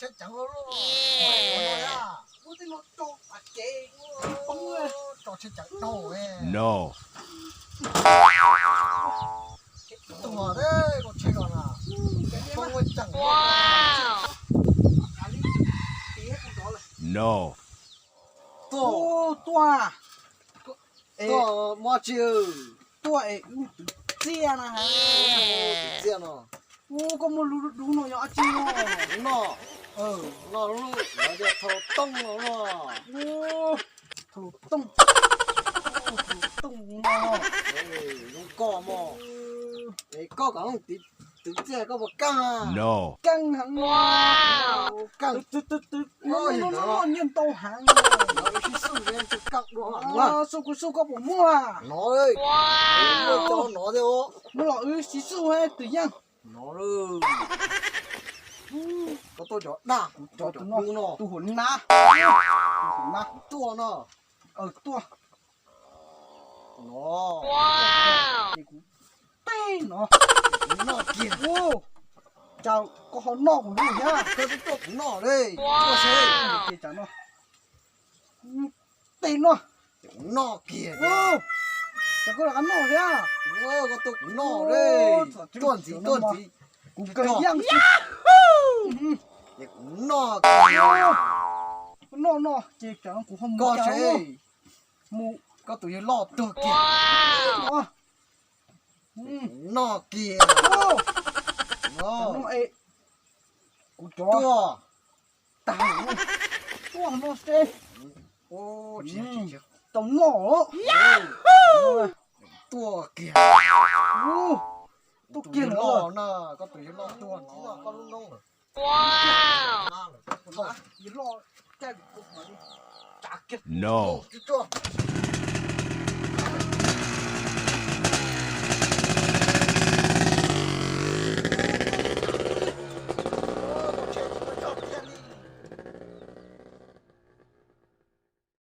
Ceev loj loj. Ua tej no rau pas kev poob, tso tsheb ceev dhau. No. Tuag, koj tsheb ko na, poob ceev. No. Tuaj, tuaj. Tuaj muab tsi? Tuaj es wb twv txiaj na. Twv txiaj no. Ub, koj muaj lub dub no yog dab tsi no? Noj, noj lub, lawv tias thau tooj no no. Thau tooj, thau tooj no. Zoo koj mog. Es koj kom twv txiaj koj puas keej? Keej heev. Keej. Twv, twv, twv, noj, noj, noj, nyiaj ntau heev. Xub kuv xub koj puas muaj? No, muaj los wb siv xub twv yeej. No, koj tuaj cov daj, kuv cov tus no, tus huam nab, tus huam nab tuaj no. Tuaj. No. Ces kuv teb no. Noj kiag. Cas koj ho noj kuv lub thiab? Koj twb tuaj kuv noj li. Tuaj seb. Ces tsam no. Teb no. Noj kiag. Cas koj rov qab noj thiab? Koj tuaj kuv noj li. Tuaj ntxiv, tuaj ntxiv. Kuv kawg yeej. Ces kuv noj kiag. Noj no ces tsam no kuv ho mus. Koj seb. Mus. Koj tus yawg loj tuag kiag. Noj kiag. Kuv cov tuaj. Tag, tuaj no seb. Tau noj. Tuaj kiag. Tuaj kiag lawm. Koj tus yawg loj tuag no, koj lub noob lawm. Yawg loj caij kuv tso.